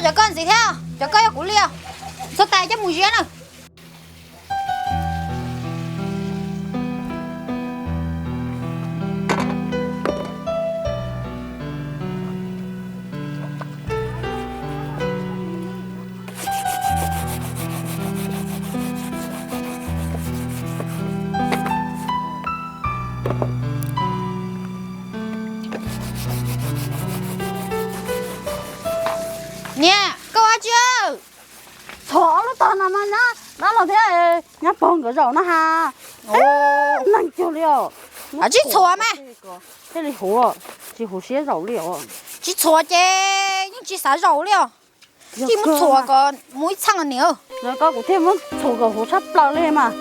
Cov koj ntxiv thiab, cov koj yog kuv li os. Txhua tais coj mus ziab na. Niam, koj ua dab tsi? Txhuam ob lub tog no mas nyab dab laug thiab nyab pog nkawd zaum no ha. Neeg cuag li os. Tsis txhuam mas. Thiaj li huv, tsis huv siab zaum li os. Tsis txhuam ces yeej tsis xav zaum li os. Cia mus txhuam kom mus ib txheej niam. Koj kuv thiaj muab txhuam kom huv tshaj plaws li mas.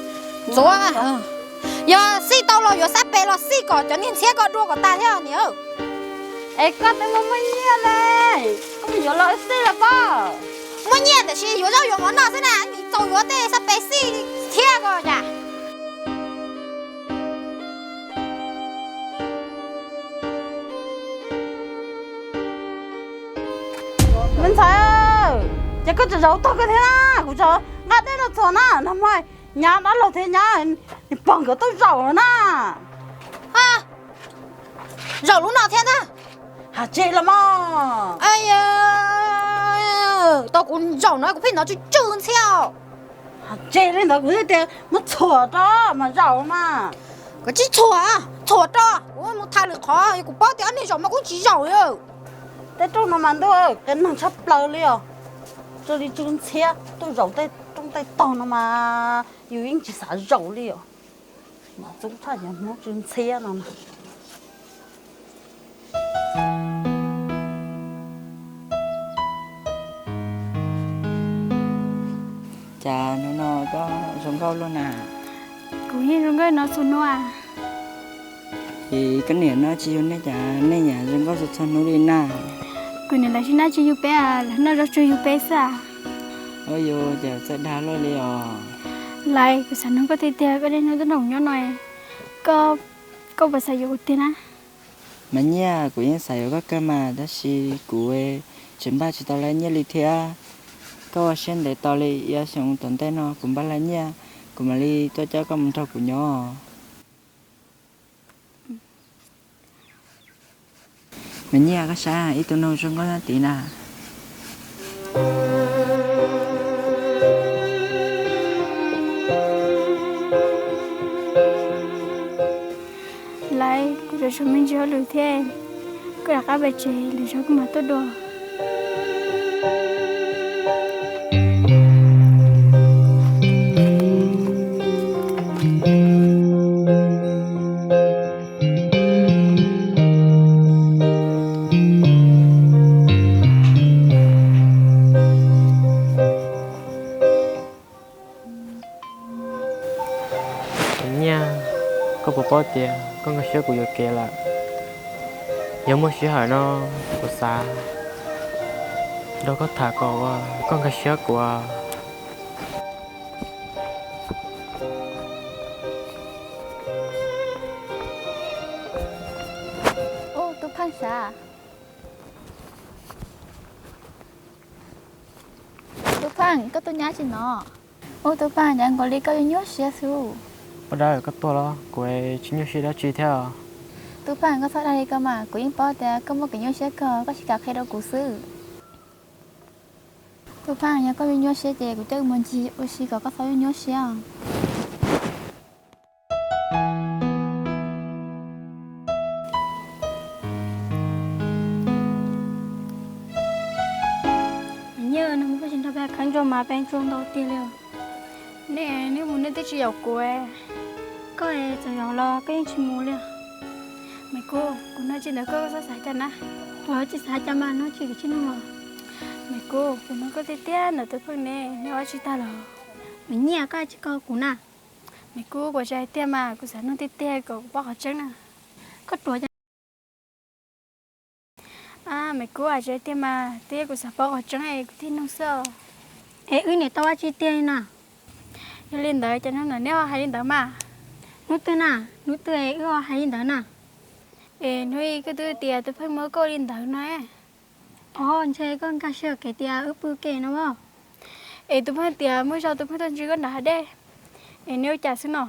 Ntxuav, yog xij tau los yuav xab pes los xij kom cov niag ntxhiab ko dua kom tas thiab niam. Es koj twb muaj muaj nyiaj ne, koj mus yuav los xij los pob. Muaj nyiaj tiam sis yuav zaub yuav mov noj xwb na, tsis txaus yuav tej xab pes xij thiab ko cas. Me ntxhais, ces koj tseem zaum tog koj thiab na, kuv tseem nqa dej los txhuam na, nag hmo nyab dab laug thiab nyab pog nkawd tuaj zaum na. Zaum lub no thiab ntag. Hais tseg los mas. Tau kuv zaum no kuv pheej hnov tsw tsw ntxhiab. Hais tseg li ntawd kuv thiaj tias muab txhuam rau mas zaum mas. Koj tsis txhuam, txhuam rau kuv mus thaj lwm qhov, kuv paub tias ob niag zaum mas kuv tsis zaum li. Tej rooj no mas ntuj, qee neeg tshaj plaws li os. Raws li tsw ntxhiab tuaj zaum tej rooj tej tog no mas yus yeej tsis xav zaum li os. Mas txoob tshaj cov Hmoob tsw ntxhiab no na. Cas hnub no koj zoo nkauj luaj na? Kuv yeej zoo nkauj no txhua hnub. Es koj niam no tsis yug nej cas nej niam zoo nkauj txhua txhua hnub li na? Kuv niam lawv tsis noj tsis yug peb, lawv noj zaub tsuag yug peb xwb. Ua cas txawj dag luaj li os. Lawv, kuv xav nug koj tiag tiag, koj niaj hnub tuaj nrog kuv nyob no, koj puas xav yuav kuv tiag na? Mas Nyiaj, kuv yeej xav yuav koj kawg mas, tab sis kuv tseem npaj tsis tau laij nyiaj li thiab. Koj ua siab ntev tos li ib xyoos tom ntej no kuv npaj laij nyiaj, kuv mam li tuaj coj koj mus nrog kuv nyob. Mas Nyiaj, koj saib ib tug noog zoo nkauj nyob tid na. Lawv, kuv tseem tshuav me ntsis hauj lwm thiab, koj rov qab pem tsev lwm zaus kuv mam tuaj dua. Nyiaj, koj puas paub tias koj nkag siab kuv yuam kev lawm? Yog muaj sij hawm no kuv xav nrog koj tham kom koj nkag siab kuv. Ub, Tub Pheej sav. Tub Pheej, koj tuaj nyob tsis no? Ub, Tub Pheej, hnyav nkaus li koj yuav nyuaj siab xwb. Ua dab, koj tuaj los kuv tsis nyuaj siab dab tsi thiab. Tub Pheej, koj txhob dag li ko mas, kuv yeej paub tias koj muaj kev nyuaj siab kawg, koj tsis kam qhia rau kuv xwb. Tub Pheej, yog koj nyuaj nyuaj siab ces kuv coj wb mus ncig ua si kom koj txhob nyuaj nyuaj siab. Nyiaj, nag hmo koj tsis nrog peb khawb ntsuag mas peb ntsuag ntau tiag li. Nej, nej mus nej twb tsis yaum kuv. Koj txawm yaum los koj yeej tsis mus li. Me Kub, kuv nug tsis ntawd koj, koj txhob xav cas na. Kuv tsis xav cas mas, nug tsis kawm tsis nug los. Me Kub, kuv nug koj tiag tiag ntawm Tub Pheej ne, nej ua tsis tag los? Me Nyiaj, koj tsis koj kuv na. Me Kub, kuv tsis hais tiag mas, kuv xav nug tiag tiag kom kuv paub qhov tseeb na. Koj ruam cas? A, Me Kub, tsis hais tiag mas, twb yog kuv xav paub qhov tseeb es kuv thiaj nug xwb. Es wb niam tau ua tsis tiag li na. Yog li ntawd ces hnub no neb ho hais li ntawd mas. Hnub twg na? Hnub twg es wb ho hais li ntawd na? Es hnub ib koj twb tias Tub Pheej muab koj li ntawd no. Os, ntshe koj nkag siab yuam kev tias wb pw kem no as. Es tus pheej tias muaj zaus tus pheej tuaj ntsib koj nram hav dej, es nws ua cas xwb no?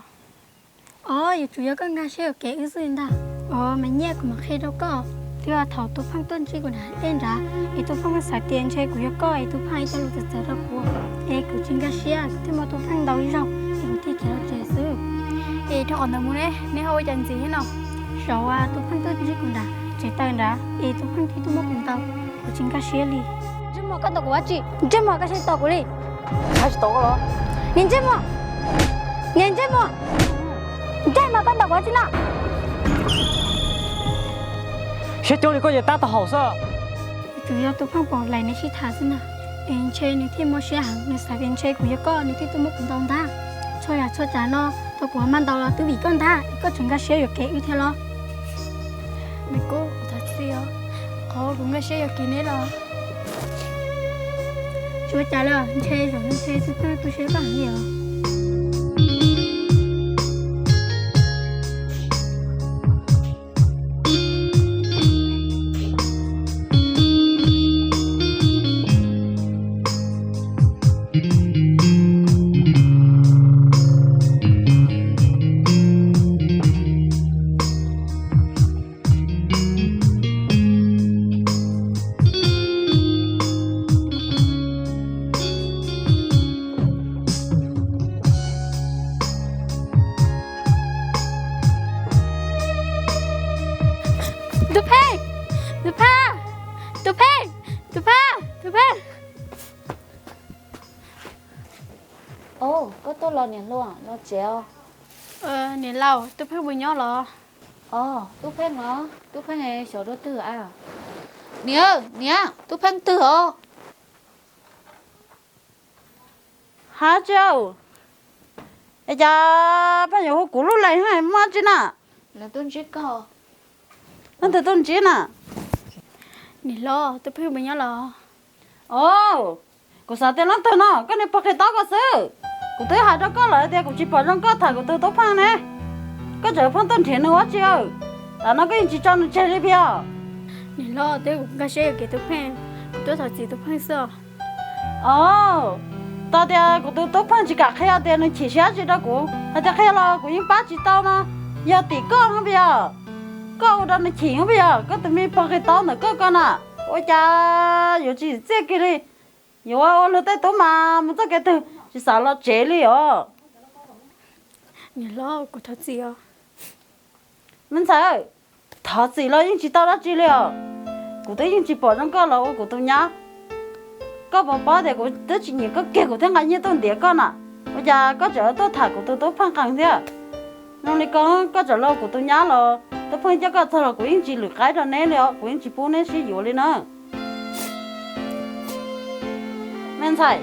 Os, yuav tsum yog koj nkag siab yuam kev wb xwb ntag. Os, mas nyiaj kuv mam qhia rau koj. Twb yog thaum tus pheej tuaj ntsib kuv nram hav dej nrad, es tus pheej xav tias ntshe kuv yog koj es tus pheej ua cov lus txawv txawv rau kuv, es kuv tsis nkag siab, kuv thiaj muab tus pheej ntaus ib zaug, es kuv thiaj khiav los tsev xwb. Es rau qhov ntawd mus ne, neb ho ua cas ntxiv thiab no? Zaum uas tus pheej tuaj ntsib kuv nram tsev taws nrad, es tus pheej thiaj tuaj muab kuv ntaus, kuv tsis nkag siab li. Ntsej muag, koj ntaus kuv ua tsi? Ntsej muag, koj tsis tau kuv li. Niag ntsej muag, niag ntsej muag, ntsej muag, koj ntaus kuv ua tsi no? Siab cuag li koj yuav tab tom haum xwb. Tsuas yog tus pheej pom lais neb sib tham xwb na, es ntshe nws thiaj muaj siab heev, nws xav tias ntshe kuv yog koj, nws thiaj tuaj muab kuv ntaus ntag. Txhua yam txhua tsav no, tau kuv maj ntaus los twb vim koj ntag, es koj tseem nkag siab yuam kev wb thiab los? Me kub, kuv thov txim os, qhov kuv nkag siab yuam kev neb los. Tsis ua cas li, ntshe zaum no ntshe tus pheej tu siab koj heev li os. Tus Pheej, tus Pheej, tus Pheej, tus Pheej, tus Pheej. Os, koj tuaj los niam hluas, los tsev os. Niam laus, Tub Pheej puas nyob los? Os, Tub Pheej os, Tub Pheej xyov dua twg a? Niam, niam, Tub Pheej twg os? Hab tsi, es cas pheej yuav hu kuv lub leej hab muaj tsi na? Leej twg tuaj ntsib na? Niam hlob, Tub Pheej puas nyob los? Os, kuv xav tias leej twg no, koj niag pog qhia taub ko xwb. Kuv twb hais rau koj lawm tias kuv tsis pom zoo koj tham kuv tus Tub Pheej ne. Koj tseem pheej tuaj nrhiav nws ua tsi? Tam no koj yeej tsis tso nws tseg li phiab. Niam hlob, twb kuv nkag siab yuam kev Tub Pheej, kuv tuaj thov txim Tub Pheej xwb. Os, tau tias kuv tus Tub Pheej tsis kam qhia tias nws chim siab tsi rau kuv, hais tias qhia los kuv yeej pab tsis tau no. Yog tim koj no puas yog? Koj ua rau nws chim puas yog? Koj tus me pog qhia taub ntawm koj ko na, ua cas yuav tsis txiaj kiag li. Yuav ua luag tej tub mas mus txoj kev twg tsis xav los tsev li os. Niam hlob, kuv thov txim os. Me ntxhais, thov txim los yeej tsis tau dab tsi li os. Kuv twb yeej tsis pom zoo koj los ua kuv tus nyab. Koj puas paub tias kuv twb tsis nyiam koj kiag kuv thiaj nqa nyiaj tuaj ntiav koj na. Ua cas koj tseem tuaj tham kuv tus Tub Pheej qees thiab? Zoo li ko koj tseem los ua kuv tus nyab los Tub Pheej coj koj txog los kuv yeej tsis lwm qaib rau neb li os, kuv yeej tsis pub neb sib yuav li na. Me ntxhais,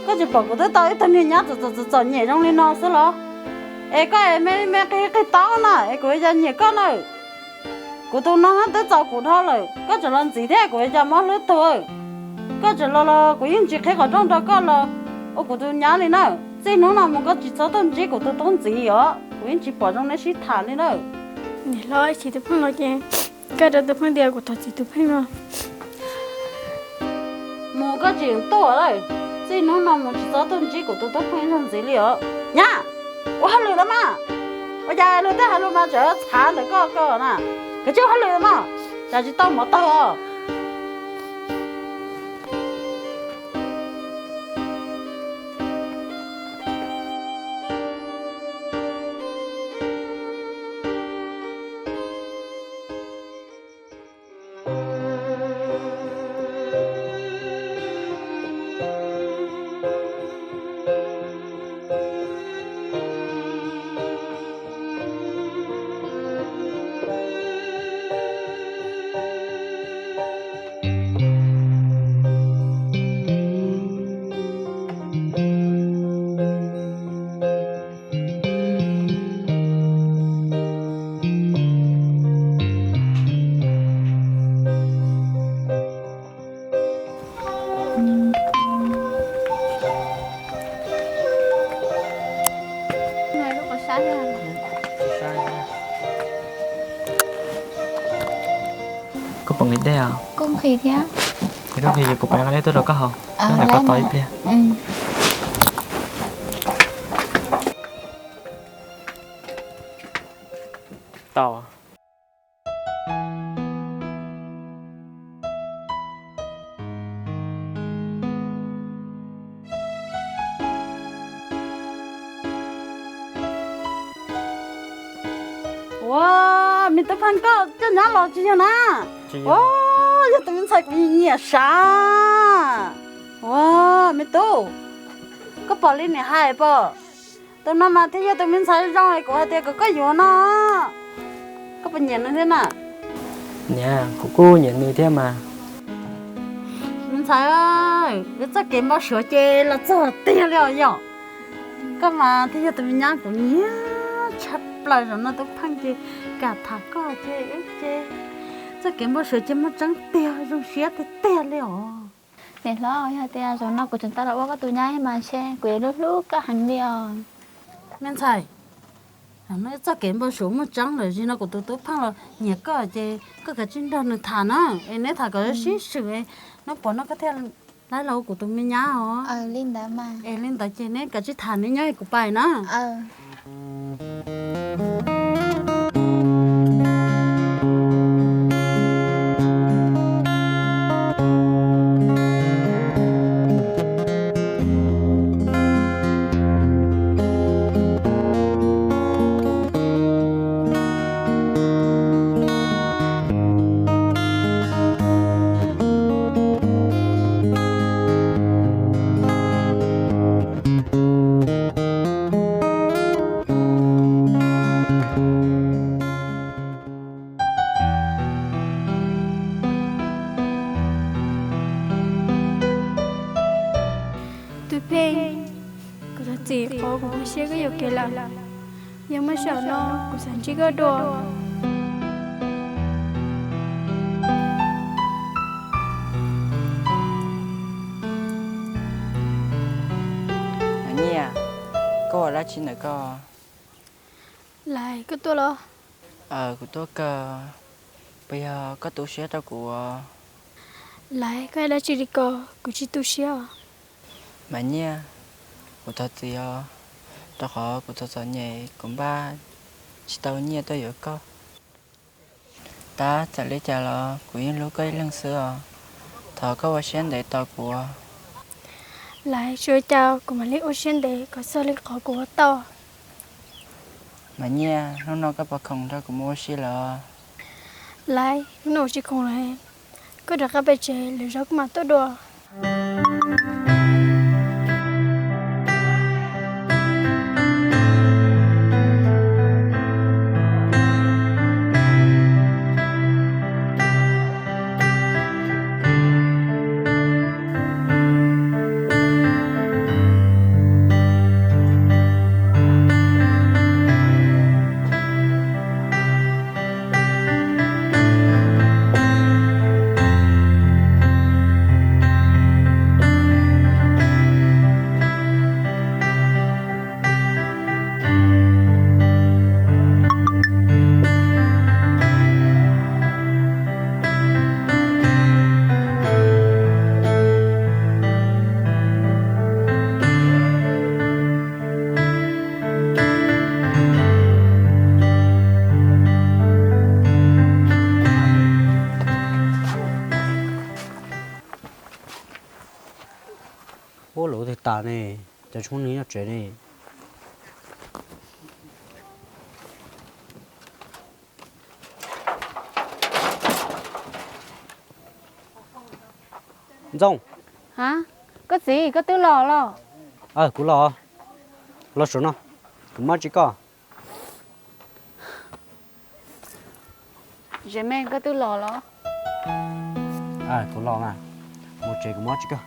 koj tsis pom kuv twb tau ib tug niag nyab txom txom txom nyem zoo li no xwb los? Es koj es me me qig qig taub na es kuv yuav cas nyiam koj na. Kuv tus no twb txaus kuv dhau lawm, koj tseem los ntxiv thiab kuv yuav cas mob hlwb tuag. Koj tseem los los kuv yeej tsis qhib qhov rooj rau koj los ua kuv tus nyab li na. Txij hnub no mus koj tsis txhob tuaj ntsib kuv tus tub ntxiv os, kuv yeej tsis pom zoo neb sib tham li na. Niam hlob, ib chim Tub Pheej los ces koj rau Tub Pheej tias kuv thov txim Tub Pheej no. Mus koj tsis tuaj lawm, txij hnub no mus tsis txhob tuaj ntsib kuv tus Tub Pheej ib zaug ntxiv li os. Nyab, ua hauj lwm los mas. Ua cas luag tej hais lus mas tseem txhav ntawm koj ko na? Kav tsij ua hauj lwm los mas, tsam tsis tau mov tag os. Koj puas nqhis dej os? Kuv nqhis thiab. Koj kis kuv pab nqa dej tuaj rau koj haus, koj ntawm koj tos ib pliag. Tau. Ua, me tub Pheej, koj coj nyab los tsis yog na? Ua, yog tus me ntxhais kuv nyiam sav. Ua, me tub, koj pom li niam hais pom, tus no mas thiaj yog tus me ntxhais zoo kuv hais tias kom koj yuav no. Koj puas nyiam nws thiab na? Niam, kuv kuj nyiam nws thiab mas. Me ntxhais, wb txoj kev npau suav ces los txog tiag li os yom. Koj mas thiaj yog tus me nyab kuv nyiam tshaj plaws, zaum no tub Pheej ces kam tham koj ces wb ces txoj kev npau suav ces muaj tseeb tiag, zoo siab tiag tiag li os. Niam hlob, yog tias zaum no kuv tseem tau los ua koj tus nyab mas ntshe kuv yuav hlub hlub koj heev li os. Me ntxhais, zaum no wb txoj kev npau suav muaj tseeb lawm, zaum no kuv tus tub Pheej los nyiam koj ces koj kav tsij nrog nws tham na, es neb tham kom sib swm, hnub puas no koj thiaj li los ua kuv tus me nyab os. Es li ntawd ces neb kav tsij tham, neb nyob kuv pais na. Tub Pheej, kuv thov txim qhov kuv muaj siab koj yuam kev lawm. Yog muaj zaum no kuv xav ntsib koj dua. Mas Nyiaj, koj ua dab tsi ntawm koj? Lais, koj tuaj los? Aws, kuv tuaj kawg. Puas yog koj tu siab rau kuv? Lais, koj hais dab tsi li ko? Kuv tsis tu siab os. Mas Nyiaj, kuv thov txim os, rau qhov kuv txom txom nyem kuv npaj tsis tau nyiaj tuaj yuav koj. Tab txawm li cas los kuv yeej hlub koj ib leeg xwb os. Thov koj ua siab ntev tos kuv. Lais, tsis ua cas, kuv mam li ua siab ntev kom txog li qhov kuv ua tau. Mas Nyiaj, hnub no koj puas khoom nrog kuv mus ua si lawm? Lais, hnub no kuv tsis khoom lawm, koj rov qab pem tsev lwm zaus kuv mam tuaj dua. Ua luv twg tas ne, cov tshoob nws nyob tsev ne. Ntxooj. Koj txiv, koj twb los los? Kuv los. Los saum no, kuv muab tsis koj. Zem me, koj twb los los? Kuv los mas, mus tsev kuv muab tsis koj.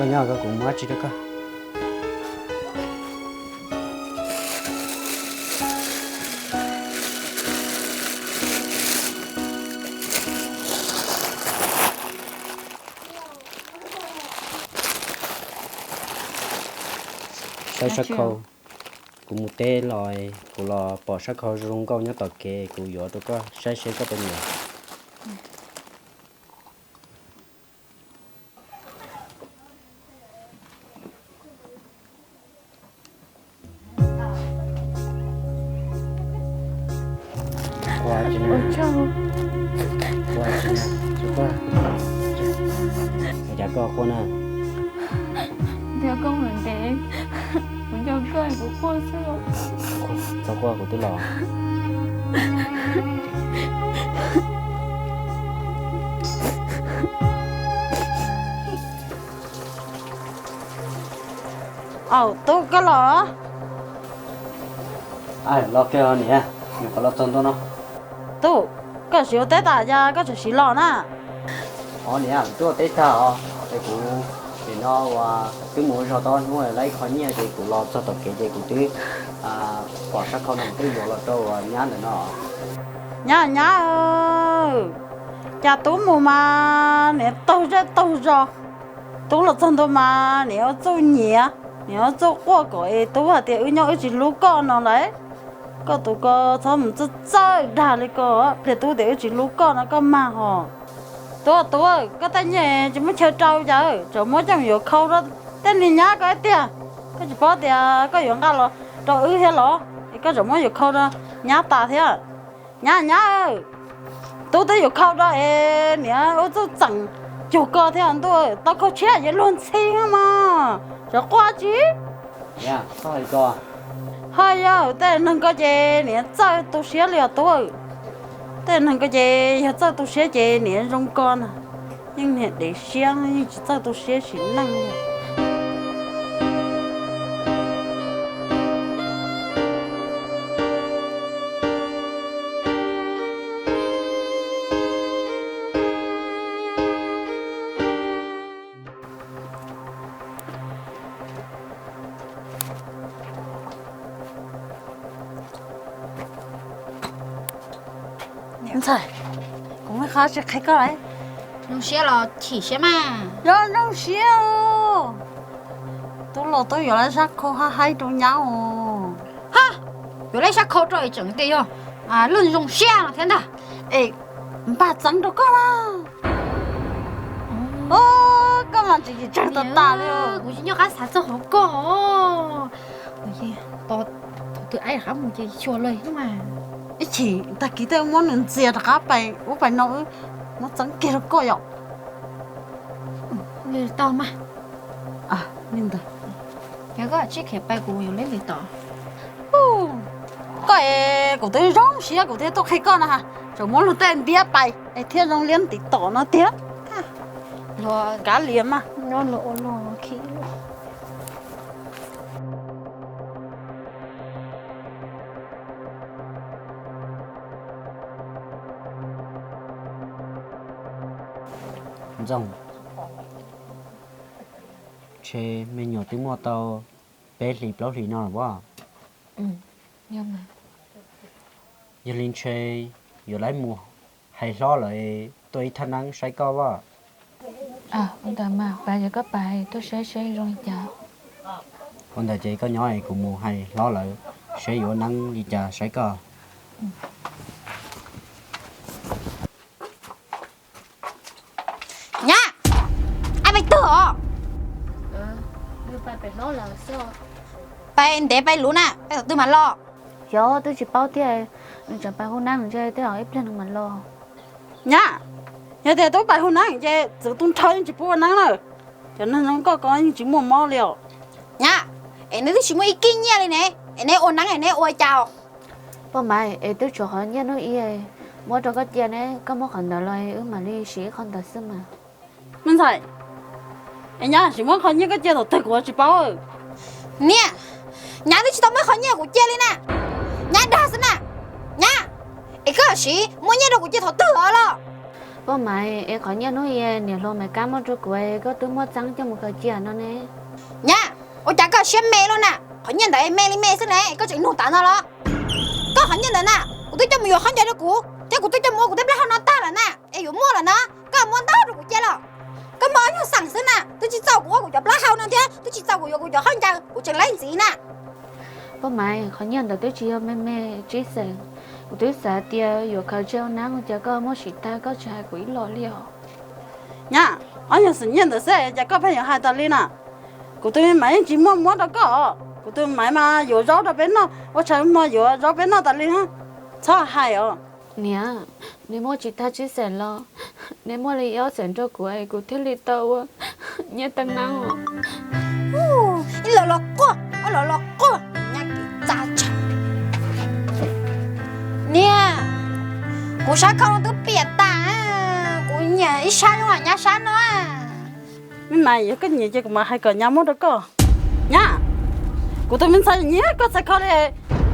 Koj nyob koj, kuv muab tsis rau koj. Saib sab khau. Kuv mus teb los, kuv los pom sab khau zoo nkauj nyob tom kev, kuv yuav rau koj saib seb koj puas nyiam. Ua cas koj quaj na? Ntiav koj mus ntev, kuv nco koj kuv quaj xwb. Txhob quaj, kuv twb los. Aub, tub, koj los? Los kawg niam, nyuam qhuav los txog ntua no. Tub, koj siv ua teb tas cas koj tseem siv los na? Aub niam, kuv twb ua teb tag os, es kuv nim no uas twb mus ua zog tau hnub lawm, ib qho nyiaj ces kuv los txog tom kev ces kuv twb pom sab khau no twb yuav los rau nyab ntawm no. Nyab, nyab, cas tub mus mas niam taug zej taug zos. Tub los txog ntua mas niam ua txuj nyiav, niam ua txuj quaj kom es tub hais tias wb nyob wb tsis hlub koj no lawm. Koj tus ko txhob mus txawj txawj dag li ko, pliag tub tias wb tsis hlub koj no koj mag hos. Tub, tub, koj tej nyiaj tsis muaj chaw rau cas, tseem muab coj mus yuav khau rau tej niag nyab ko ib tiag. Koj tsis paub tias koj yuav nqa los rau wb thiab los, es koj tseem muab yuav khau rau nyab tas thiab. Nyab, nyab, tub twb yuav khau rau es niam ua txuj txeem cuag ko thiab ntuj, tau khau tshiab ces luag ntxhi mog, tseem quaj tsis. Ho yog tej neeg ko ces niam txawj tu siab li os tub. Tej neeg ko ces yog txawj tu siab ces niam zoo ko na, yeej niag dev siab yeej tsis txawj tu siab sim neej li. Ntxhais, kuv muaj qhov tsis qhia koj lawm. Zoo siab los chim siab mas. Yog zoo siab. Tub los tub yuav lawv sab khau haib haib rau nyab os. Ha, yuav lawv sab khau rau es tseem tias yog lub zoo siab no thiab ntag. Es npaj txeev rau koj mas. Koj mas tsis tsawg tas tas li. Kuv tsis nyob qab xav txog qhov koj. Thaum twg aib rov qab mus ces xyuas lawm mas. Ib chim tag kis tej muab nws ntxias rov qab pais ub pais no, muab txeeb kiag rau koj yom. Li tau mas. Li ntawd, yog koj tsis khiav pais kuv yuav leb li tod. Koj es kuv twb zoo siab kuv thiaj tuaj qhia koj no ha, tseem muab luag tej ntiab pais es thiaj zoo liab ntiv tom no tiag. Luag kav liam mas. Ntxoog, ntshe me nyuam twb muaj tau peb hlis plaub hlis no lawm as. Yog li ntshe yuav lawv mus hais hlob lawv tuaj ib thaj neeb saib koj as. Ua ntawd mas pais, yog koj pais tuaj saib seb zoo li cas. Ua ntawd ces koj nyob es kuv mus hais hlob lawv seb yuav ua neeb li cas saib koj. Nyab, aib pais twg os? Pais ntev pais luv na, pais thaum twg mam los? Yog twb tsis paub thiab, nws tseem pais hu neeb ntshe twb ib pliag nws mam los. Nyab, yog tias tub pais hu neeb ces txwv tu nrho yeej tsis pub ua neeb na. Cov neeg zoo koj ko yeej tsis muaj mob li os. Nyab, es neb twb tsis muaj ib kib nyiaj li ne, es neb ua neeb es neb ua cas? Poj Maiv, es twb tshuav qhov nyiaj hnub i muab rau koj cia ne, koj muab qhov ntawd los wb mam li siv ib qho ntawd xwb mas. Me ntxhais, es nyab sim muab qhov nyiaj koj cia thaum twg kuv tsis paub. Niam, nyab twb tsis tau muab qhov nyiaj kuv cia li na. Nyab dag xwb na. Nyab, es koj siv muab nyiaj rau kuv cia thaum twg los? Poj Maiv, es qhov nyiaj hnub i niam hluas Maiv Kab muab rau kuv, koj twb muab txeeb coj mus khaws cia no ne. Nyab, ua cas koj siab me luaj na, qhov nyiaj ntawd me li me xwb ne, koj tseem nug tas no los? Koj qhov nyiaj ntawd na, kuv twb coj mus yuav khaub ncaws rau kuv thiab, kuv twb coj mus ua kuv tej plaub hau no tag lawm na, es yuav muaj lawm na, koj muab ntau rau kuv cia los? Koj muaj ob nyuag xeem xwb na, twb tsis txaus kuv ua kuv cov plaub hau no thiab twb tsis txaus kuv yuav kuv cov khaub ncaws kuv tseem laib ntxiv na. Poj Maiv, qhov nyiaj ntawd twb tsis yog me me tsib xees. Kuv twb xav tias yuav khaws tseg ua nab, ua cas koj muab siv tag koj tsis hais kuv ib los li os? Nyab, ob nyuag xeem nyiaj ntawd xwb cas koj pheej yuav hais tas li na? Kuv tus me Maiv yeej tsis muaj muab rau koj os. Kuv tus me Maiv mas yuav zaub rau peb noj, ua tshais hmo yuav zaub peb noj tas li na. Txhob hais os. Niam, neb muab tsis tag tsib xees los neb muab li ob xees rau kuv es kuv thiaj li tau ua nyiaj teeb nab os. Ib los los quaj, ob los los quaj, nyab kev txav tshaj. Niam, kuv sab khau twb piam tas, kuv nyiam ib sab zoo nyab sab no. Me Maiv, yog koj nyiam ces kuv mam hais kom nyab muab rau koj. Nyab, kuv tus me ntxhais nyiam koj txhais khau li,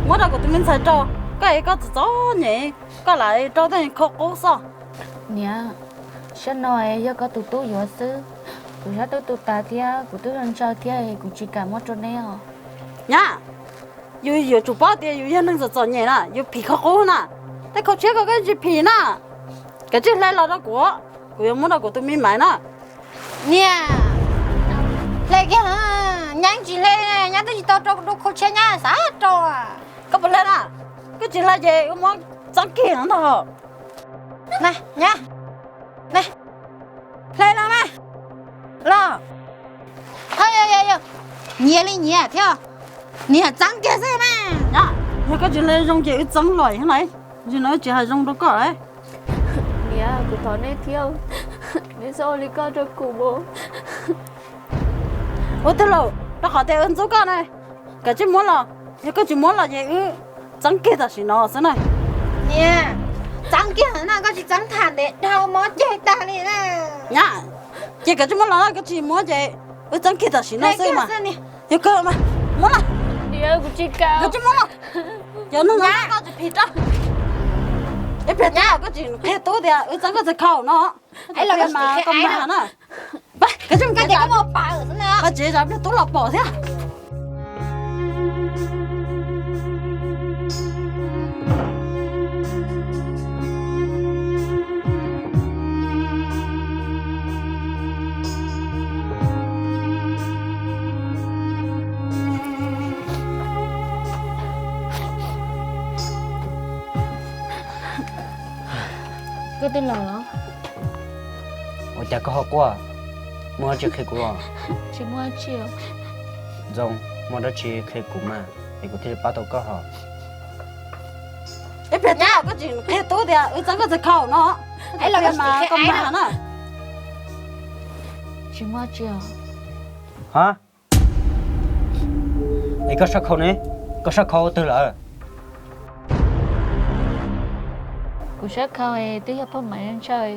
muab rau kuv tus me ntxhais rau. Koj es koj txom txom nyem, koj lam rau tej khau qub xwb. Niam, sab no yog koj tus tub yuav xwb, kuv sab tub tu tas thiab kuv twb ntshaw thiab kuv tsis kam muab rau neb os. Nyab, yus yuav tsum paub tias yus yog neeg txom txom nyem na, yus phim khau qub na. Tej khau tshiab ko koj tsis phim na. Kav tsij hle los rau kuv, kuv yuav muab rau kuv tus me Maiv na. Niam, hle kiag, nyab tsis hle, nyab twb tsis tau rau kuv tus khau tshiab nyab xav rau. Koj puas hle na? Koj tsis hle ces wb muab txeeb kiag ntag. Nyab, hle los mas, los. Nyiav li nyiav thiab, niam txeeb kiag xwb mas. Yog koj tsis hle zoo ces wb txeeb los na, tsis no wb tsis hais zoo rau koj lawm. Niam, kuv thov neb thiab, neb txhob ua li ko rau kuv mas. Ua twg lauj, rau qhov tias wb ntxub koj na, kav tsij muab los, yog koj tsis muab los ces wb txeeb kiag tam sim no xwb na. Niam, txeeb kiag na, koj tsis txeeb tham ntev dhau mob ceg tag li na. Nyab, ces kav tsij muab los, koj tsis muab ces wb txeeb kiag tam sim no xwb mas. Yog kawg mas, muab los. Kav tsij muab los. Cov neeg no koj tsis phim rau. Ib pliag twg koj tsis qhia tub tias wb txeeb koj txhais khau no, koj mag na. Koj tsev zam pliag tub los pom thiab. Koj twb los los? Ua cas koj ho quaj? Muaj dab tsi qhia kuv los? Tsis muaj dab tsi. Ntxoo, muaj dab tsi qhia kuv mas, es kuv thiaj li pab tau koj hos. Ib pliag tub los koj tsis qhia tub tias wb txeeb koj txhais khau no, koj mag na. Tsis muaj dab tsi. Ha? Es koj sab khau ne? Koj sab khau twg lawm? Kuv sab khau twb yog Phauj Maiv ntshaw,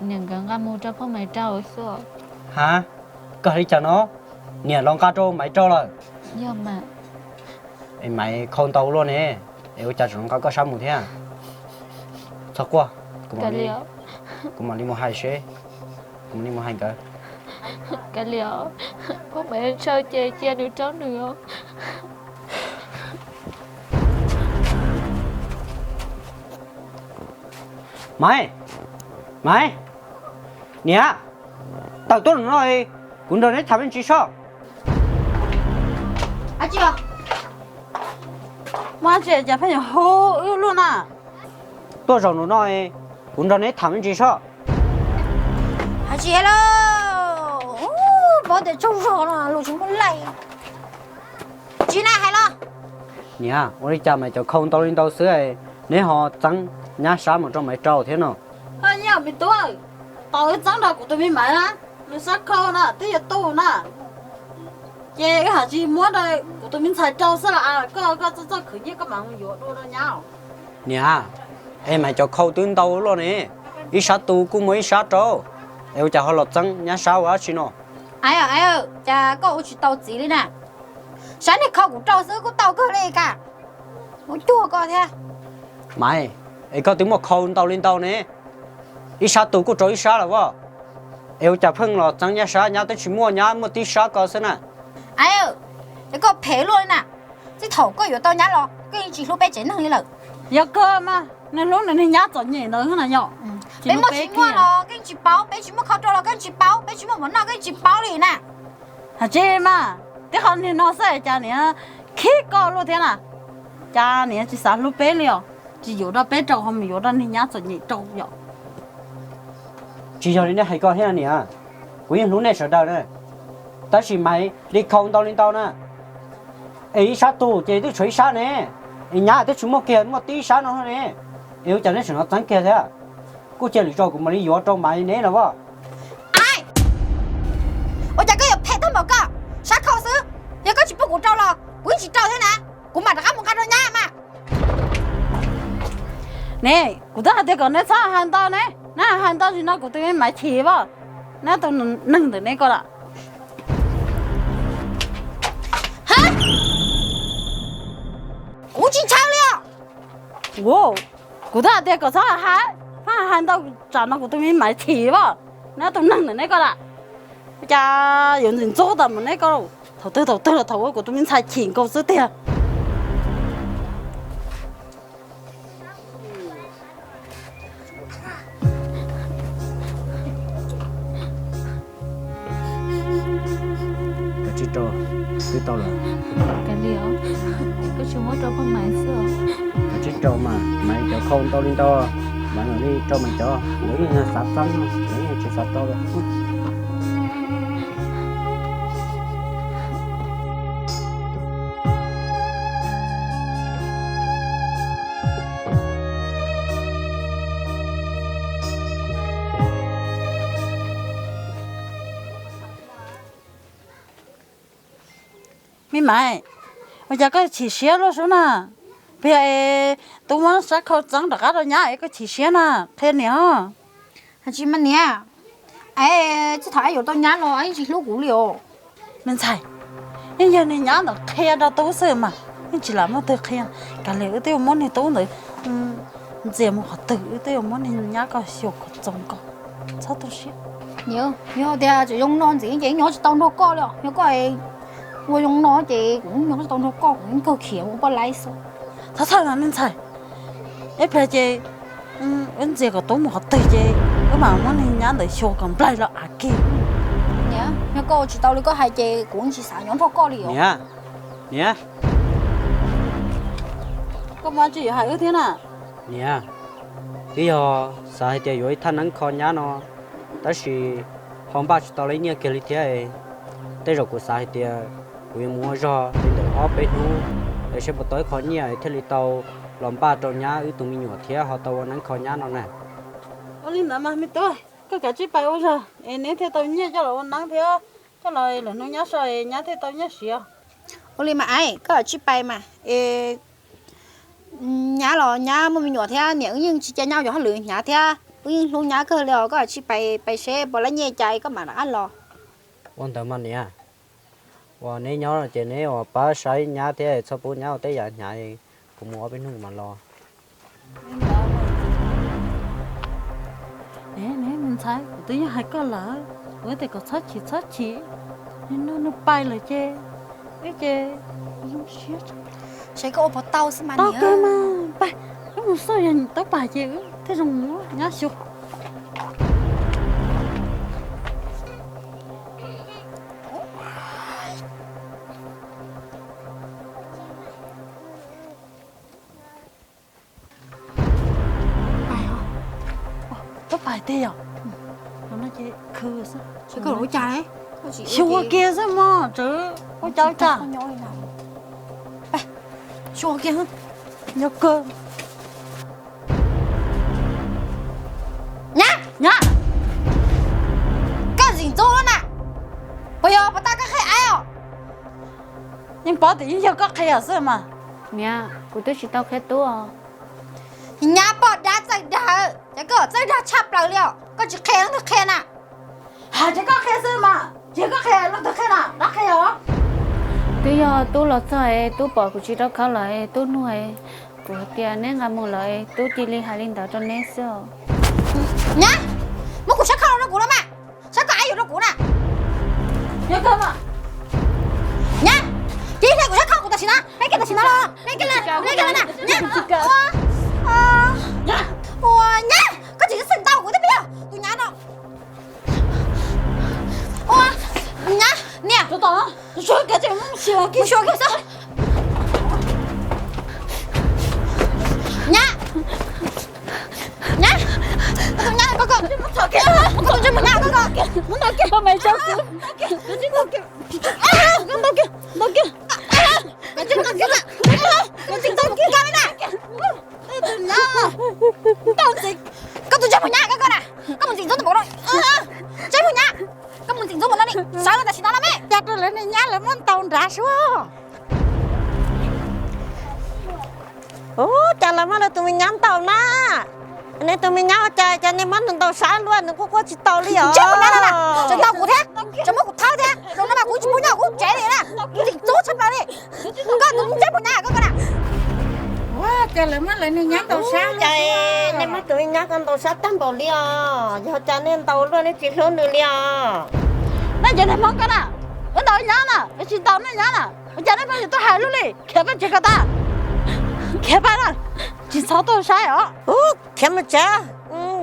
niam nkawd nqa mus rau Phauj Maiv rau xwb. Ha? Koj hais li cas no? Niam los nqa rau Maiv rau lawm? Yog mas. Es Maiv khau ntau luaj ne, es ua cas tseem nqa koj sab mus thiab? Txhob quaj, kuv mam li mus hais seb, kuv mam li mus hais nkawd. Kav liam, Phauj Maiv ntshaw ces cia nws rau nws os. Maiv, Maiv, niam, tawm tuaj no, kuv nrog neb tham me ntsis sob. Muaj dab tsi cas pheej yuav hu wb luaj na? Tuaj zaum nram no, kuv nrog neb tham me ntsis sob. Hais tsis hais lauj, paub tias tsaug zog no los tsis muaj lais. Tsis na hais los. Niam, ua li cas Maiv cov khau ntau li ntau xwb, neb ho txeeb nyab sab mus rau Maiv rau thiab no? Ho yog me tub, tos wb txeeb rau kuv tus me Maiv na, nws sab khau na twb yuav tu na. Ces wb hais tsis muab rau kuv tus me ntxhais rau xwb los koj, koj txoj txoj khwv nyiaj koj mam mus yuav dua rau nyab. Niam, es Maiv cov khau twb ntau luaj ne, ib sab tu kuj muaj ib sab rau, es ua cas ho los txeeb nyab sab ua dab tsi no? Aiv, aiv, cas koj ua tsis tau txiv li na? Sab niag khau kuv rau xwb kuj tau kawg li ka. Ua cuag koj thiab. Maiv, es koj twb muaj khau ntau li ntau ne, ib sab tu kuj rau ib sab lawm as, es ua cas pheej los txeeb nyab sab, nyab twb tsis muaj, nyab muaj tib sab ko xwb na. Aiv, es koj phem luaj li na, txij thaum koj yuav tau nyab los koj yeej tsis hlub peb tsev neeg li lawm. Yog kawg mas, nws hlub nws niag nyab txom nyem ntawd na yom. Peb muaj tsis muaj los koj yeej tsis paub, peb tsis muaj khau rau los koj yeej tsis paub, peb tsis muaj mov noj koj yeej tsis paub li na. Hais tsis mas, tib qho niag no xwb cas niam khib koj luaj thiab na. Cas niam tsis xav hlub peb li os, tsis yuav rau peb rau ho mus yuav rau niag nyab txom nyem rau yom. Tsis yog li nej hais ko thiab niam, kuv yeej hlub nej sawv daws na, tab sis Maiv li khau ntau li ntau na, es ib sab tus ces twb tshuav ib sab ne, es nyab twb tsis muaj kiag, muaj tib sab no ne, es ua cas neb tseem hnov txeeb kiag thiab? Kuj cia lwm zaus kuv mam li yuav rau Maiv neb los as. Ua cas koj yuav phem tag npaum koj, sab khau xwb, yog koj tsis pub kuv rau los kuv yeej tsis rau thiab na, kuv mam rov qab mus nqa rau nyab mas. Ne, kuv twb hais tias kom neb txhob hais ntau ne, neb hais ntau tsis no kuv tus me Maiv chim as, neb tus neeg ntawm neb ko lawm. Kuv tsis ntshaw li os. Kuv twb hais tias kom txhob hais, hais ntau tsam no kuv tus me Maiv chim as, neb tus neeg ntawm neb ko lawm. Cas yuav ntxim ntxub tas mus neb ko, thaum twg thaum twg los thaum ua kuv tus me ntxhais chim nkaus xwb tiag. Kav tsij rau, twb tau lawm. Kav liam, koj tsis muab rau poj Maiv xwb. Kav tsij rau mas, Maiv cov khau ntau li ntau, Maiv mam li rau Maiv cov, lawv yeej xav txeeb, lawv yeej tsis xav tau li. Me Maiv, ua cas koj chim siab luaj sub na? Puas yog es tub muab sab khau txeeb rov qab rau nyab es koj chim siab na? Qhia niam os. Hais tsis mas niam, es txij thaum yuav tau nyab los yeej tsis hlub kuv li os. Me ntxhais, yeej yog niag nyab ntawd qhia rau tub xwb mas, yeej tsis lam muaj twg qhia. Kav liam wb twb yuav muab niag tub ntawd ntxias mus qhov twg, wb twb yuav muab niag nyab ko xyuas kom txoos nkaus. Txhob tu siab. Niam, yog tias tseem zoo no ntxiv ces nyob tsis tau nrog koj li os. Yog koj ua zoo no ces kuv nyob tsis tau nrog koj, kuv yeej kawg khiav mus poj laib xwb. Txhob txhawj mas me ntxhais, ib pliag ces wb ntxias kom tub mus qhov twg ces wb mam muab niag nyab ntawd xyuas kom nplaig los av kiag. Niam, yog koj ua tsis tau li koj hais ces kuv tsis xav nyob nrog koj li os. Niam, niam, koj muaj dab tsi yuav hais wb thiab na? Niam, twb yog xav hais tias yuav ib thaj neeb kho nyab no, tab sis ho npaj tsis tau lub nyiaj kiag li thiab. Tej zaum kuv xav hais tias kuv yuav mus ua zog li ntawm ob peb hnub es saib puas tau ib qho nyiaj thiaj li tau los npaj rau nyab wb tus me nyuam thiab ho tau ua neeb kho nyab no na. Ua li ntawd mas me tub, koj kav tsij pais ua zog es neb thiaj tau nyiaj coj los ua neeb thiab coj los lwm hnub nyab so es nyab thiaj tau nyiaj siv. Ua li mas aib, koj kav tsij pais mas es nyab los nyab muaj me nyuam thiab, niam wb yeej tsis cia nyab ua hauj lwm hnyav thiab, wb yeej hlub nyab kawg li os. Koj kav tsij pais, pais seb puas lab nyiaj cas koj mam rov qab los. Ua ntawd mas niam, uas neb nyob ces neb uas pab saib nyab thiab txhob pub nyab ua tej yam hnyav, kuv mus ob peb hnub kuv mam los. Ne me ntxhais, kuv twb yog hais koj lawm, kuv tias kom txhob chim txhob chim, nws nug nws pais lawm ces, ces zoo siab. Saib koj ua puas tau xwb mas tau niam. Kawg mas, pais, wb mus xauj yog tub pais ces wb thiaj zoo mus nyab xyuas. Pais os. Ua, koj pais tiag yom? Ua no ces khw xwb. Xyuas kiag xwb mog, tswv ua cas ua cas. Xyuas kiag, nyob kawg. Nyab, nyab, koj ntxim ntxub lawm na. Puas yog puas tau koj qhia aib os? Yeej paub tias yeej yog koj qhia xwb mas. Niam, kuv twb tsis tau qhia tub os. Nyab poj dab txawj dag, ces koj txawj dag tshaj plaws li os, koj tsis qhia leej twg qhia na? Hais tias koj qhia xwb mas, ces koj qhia leej twg qhia na, dab qhia os. Twb yog tub los txog es tub pom kuv tsis rau khawb lawm es tub nug es kuv hais tias neb nqa mus lawm es tub cia li hais li ntawd rau neb xwb os. Nyab, muab kuv sab khau los rau kuv los mas, sab khau aib yuav rau kuv na. Nyab, cia li hais kuv sab khau kuv tam sim no, neb ke tam sim no los, neb ke, neb ke los na, nyab. Ua nyab, koj tsis xwm ntau kuv thiab peb yog tus nyab no. Ua nyab, niam, mus xyuas kiag xwb. Muab ntaus kiag, koj mas tso kuv. Koj tsis ntaus kiag, ntaus kiag, ntaus kiag. Koj tsis ntaus kiag, koj tsis ntaus kiag na. Ntaus ntxiv, koj tus ntsej muag nyab koj na, koj mus ntxim ntxub tus npaum no, ntsej muag nyab, koj mus ntxim ntxub mus no ni, sawv los tam sim no los me. Cas rau lawv niag nyab lawv muab ntaus nrad suab. Ub, cas lawv muab lawv tus me nyab ntaus na? Nej tus me nyab ua cas cas nej muab nws ntaus sab luaj, nws quaj quaj tsis tau li os. Ntsej muag nyab no na, tseem ntaus kuv thiab, tseem muab kuv thawb thiab, zaum no mas kuv tsis pub nyob kuv tsev li na, kuv ntxim ntxub tshaj plaws li. Koj tus ntsej muag nyab koj na. Ua cas lawv muab lawv niag nyab ntaus sab luaj, cas nej muab tus me nyab ko ntaus sab tag npaum li os? Yog cas nej ntaus luaj nej tsis hlub nws li os? Nej cov niag Hmoob ko na, wb ntaus nyab na, wb tsis ntaus nej nyab na, ua cas nej pheej yuav tuaj hais luaj li? Khiav paj tsev ko tas, khiav paj na, tsis txhob tuaj saib os. Ub, khiav mus tsev.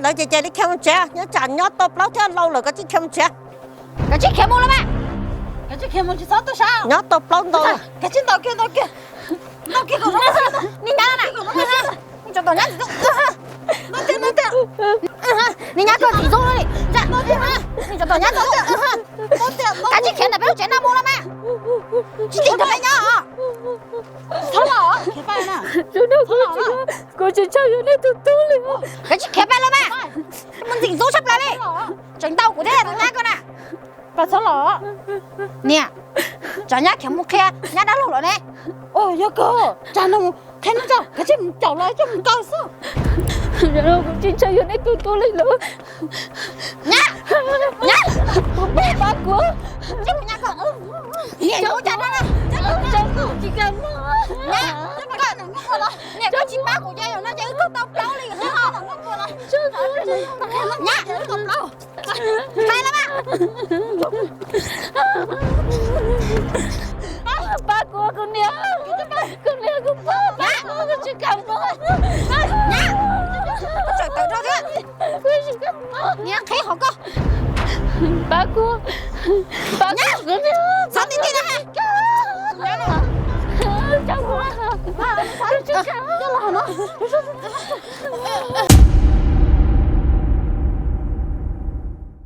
Lawv ces cia li khiav mus tsev, nyob tsam nyob tau plaub thiab laus lawm koj tsij khiav mus tsev. Koj tsij khiav mus los mas, koj tsij khiav mus tsis txhob tuaj saib. Nyob tau plaub ntau. Koj tsij ntaus kiag, ntaus kiag, ntaus kiag kom zoo. Niag nyab na, niag nyab koj ntxim ntxub li, niag nyab ntxim ntxub. Koj tsij khiav ntawm peb lub tsev no mus los mas, tsis tim rau peb nyob os. Txhob los, khiav paj na. Kuv tsis tshua yuav nej tus tub li. Koj tsij khiav paj los mas, mus ntxim ntxub tshaj plaws li. Tseem ntaus kuv thiab tus nyab ko na. Paj txhob los. Niam, tsam nyab khiav mus qhia nyab dab laug lawm ne. Yog kawg, tsam no mus qhia no tso, koj tsij mus caum los coj mus kaw xwb. Kuv tsis tshua yuav nej tus tub li lawm. Nyab, nyab, kuv pab kuv. Niam, tsis kam mus. Niam, koj tsis pab kuv ces zaum no ces wb kawg tau plaub li. Nyab, hais los mas. Pab kuv, kuv niam, kuv niam, kuv pab, pab kuv, kuv tsis kam mus. Nyab, kuv tseem tawm dhau thiab. Kuv tsis kam mus. Niam, qhib hauv koj. Pab kuv, pab kuv, kuv niam. Txhob ti ti na. Txhob mus. Kuv tsis kam mus.